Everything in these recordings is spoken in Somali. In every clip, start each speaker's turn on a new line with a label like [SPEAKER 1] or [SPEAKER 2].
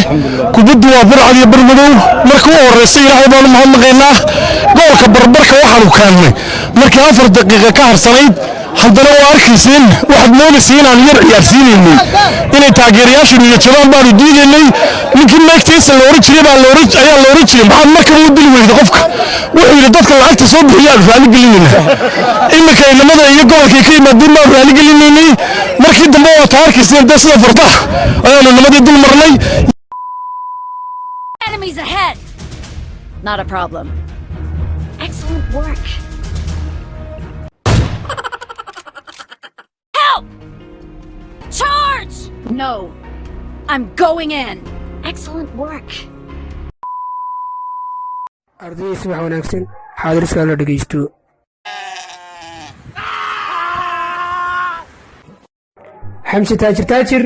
[SPEAKER 1] Kubaddu waa burcad iyo barmadow. Marka u horraysa Ilaahay baanu mahadnaqaynaa. Goolka barbarka waxaanu keennay markii 4 daqiiqa ka harsanayd. Haddana waa arkayseen, waxaad moodaysay inaan yar ciyaarsiinaynay, inay taageerayaashu niyajabaan baanu diidaynay. Ninkii Mike Tyson la oran jiray baa la oran ayaa la oran jiray, "Maxaad markaba u dili weyday qofka?" Wuxuu yidhi, "Dadka lacagta soo bixiyaanu raali gelinayna." Iminka inamada iyo gobolkay ka yimaadeen baanu raali gelinaynay. Markii dambe waa taa arkayseen dee, sida fardaha ayaanu inamadii dul marnay.
[SPEAKER 2] Enemies ahead! Not a problem. Excellent work. Help! Charge! No. I'm going in. Excellent work.
[SPEAKER 3] Ardayda, subax wanaagsan. Xaadiriska la dhegaysto. Xamse Taajir, Taajir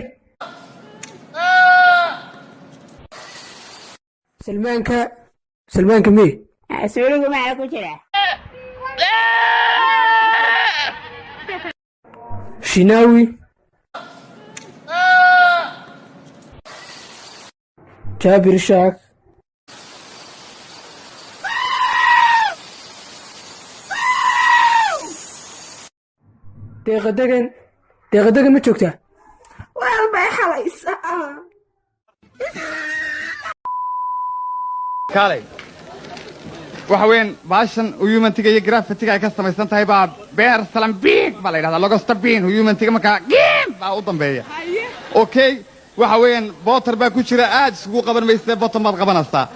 [SPEAKER 3] Salmaanka, Salmaanka mee?
[SPEAKER 4] Suuligu maxaa ku jira?
[SPEAKER 3] Shinaawi, Jaabir Shaak, Deeqa Degan. Deeqa Degan ma joogtaa?
[SPEAKER 4] Walaal bay xalaysaa.
[SPEAKER 5] Kaalay, waxa weeyaan baashan humantiga iyo graffitiga ay ka samaysan tahay baa beer salambiig baa la yidhahdaa. Logosta bin humantiga markaa giim baa u dambeeya. Okay, waxa weeyaan bootar baa ku jira, aad isugu qaban mayse, bottom baad qabanaysaa.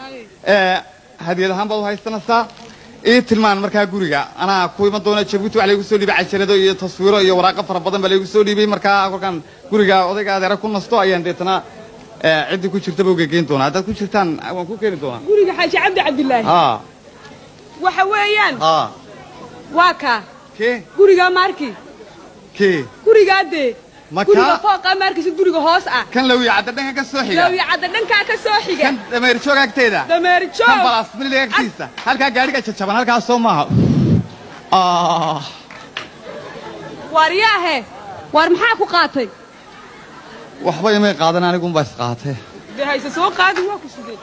[SPEAKER 5] Hadiyad ahaan baad u haysanaysaa. Ii tilmaan markaa guriga, anaa ku iman doona Jabuuti. Wax laygu soo dhiibay cajalado iyo taswiiro iyo waraaqo fara badan baa laygu soo dhiibay. Markaa kolkaan guriga odayga adeera ku nasto ayaan deetana ciddii ku jirtaba uga geyn doonaa. Haddaad ku jirtaan waan ku keeni doonaa.
[SPEAKER 6] Guriga Xaaji Cabdi Cabdilaahi?
[SPEAKER 5] Haa.
[SPEAKER 6] Waxa weeyaan
[SPEAKER 5] haa.
[SPEAKER 6] Waa kaa.
[SPEAKER 5] Kee?
[SPEAKER 6] Gurigaa maarki.
[SPEAKER 5] Kee?
[SPEAKER 6] Gurigaa dee.
[SPEAKER 5] Ma
[SPEAKER 6] guriga
[SPEAKER 5] kaa?
[SPEAKER 6] Fooqaa maarkiisa, guriga hoos ah.
[SPEAKER 5] Kan Lawiya Cadda dhanka ka soo xiga?
[SPEAKER 6] Lawiya Cadda dhankaa ka soo xiga.
[SPEAKER 5] Kan Dameer Joog agteeda?
[SPEAKER 6] Dameer
[SPEAKER 5] Kan
[SPEAKER 6] Joog.
[SPEAKER 5] Balaasmiliga agtiisa, halkaa gaadhiga jajaban, halkaas soo maaha? Ah.
[SPEAKER 6] Waar yaahe, waar maxaa ku qaatay?
[SPEAKER 5] Waxba imay qaadan, anigunbaa isqaatay.
[SPEAKER 6] Dee hayse soo qaadi, waa ku sidee?